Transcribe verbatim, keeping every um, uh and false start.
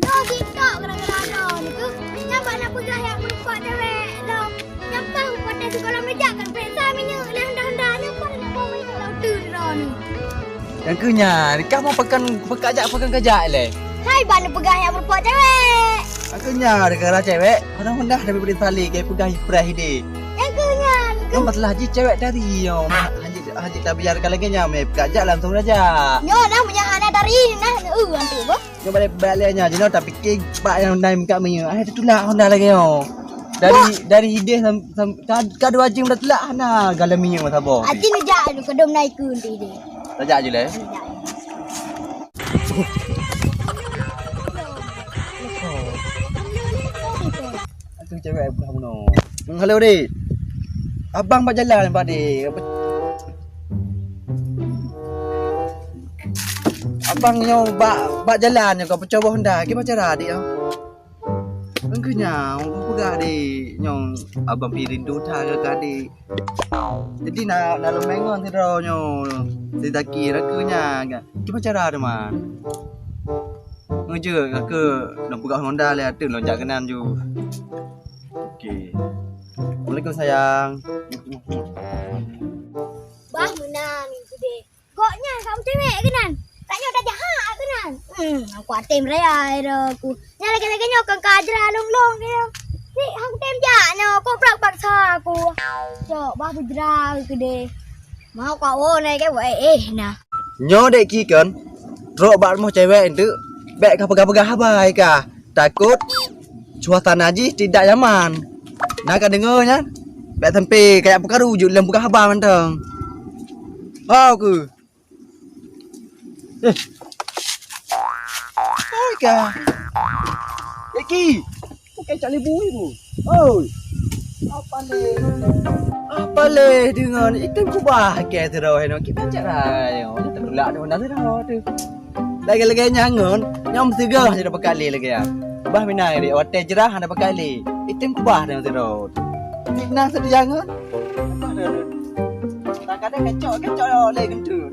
Nyoe jitôk gara-gara droeneuh keuh. Nyan bak na peugah jak meurumpok cewek lom. Nyan paih watèe sigohlom neujak kan peksa minyeuk lé honda-honda. Nyan paih na boh minyeuk lam teuen droeneuh. Nyang keuh nyan, kamoe pakon, pakon jak, pakon kajak lé. Hai, bak na peugah jak meurumpok cewek. Nyang keuh nyan, gara-gara cewek, honda-honda tapi bri salé, kapeugah preh idéh. Nyang keuh nyan. Nyoe masalah jih cewek tari nyoe. Hana jeuet, hana jeuet tabiarkan lagèe nyan, meukaji langsung saja. Nyoe dah meunyo hana tari nah, eu, antu boh. Nyoe balik, balik nyan, jinoe tapike bak nyang na meukat minyeuk. Ai, teutulak honda lagèe nyoe. Dari, dari idéh sam-, sam-, ka, ka dua jeuem dah tulak hana galak minyeuk masa boh. Aci neujak aju kedom na ikeu idéh. Tajak aju lé. Tajak aju. Aduh, cewek budak bunoe. Hmm, halo, Dik. Abang bak jalan, Pak Dik. Abang nyoe bak, bak jalan nyoe ka peucobah honda. Kiban cara, Dik, ah? Engkeuh nyan, peugah, Dik. Nyoe abang pih rindu that keu Dik. Jadi na, na lôn mè ngon sidroe nyoe, si Zaki, rakeu nyan. Kiban cara teuma? Meujeuet rakeu lôn peugah honda lé ateueh lôn jak keunan ju. Oke. Assalamualaikum sayang. Bah meunan geude. Gobnyan ka meucewek keunan. Tanyoe dah jahat keunan. Hmm, aku até meuraya ida aku. Nyan lagèe-lagèe nyoe kan ka jra lôn-lôn keu nyoe. Ni hang tem jak nyoe, kok brat paksa aku. Cok, bah beujra keu deh. Mau ka woe nai ke wae eh nah. Nyoe dek ki kon, trok bak rumoh cewek enteuk, bèk ka peugah-peugah haba ka. Takot suasana jih tidak nyaman. Na ka deungoe nyan, bèk sampai kayak peukaru jeuet lom peugah haba mantong. Hau keu. Eh. Hai ka. Eki. Bukan cak lebu ibu. Oi. Apa leh? Apa leh dengan item kubah ke terus heno kita cerai. Oh, tertulak tu dah terus tu. Lagi-lagi nyangon, nyom tiga je dapat kali lagi ya. Bah minai dek, watèe jerah dapat kali. Item kubah dengan terus. Fitnah satu jangan. Kadang-kadang kecok-kecok leh gentul.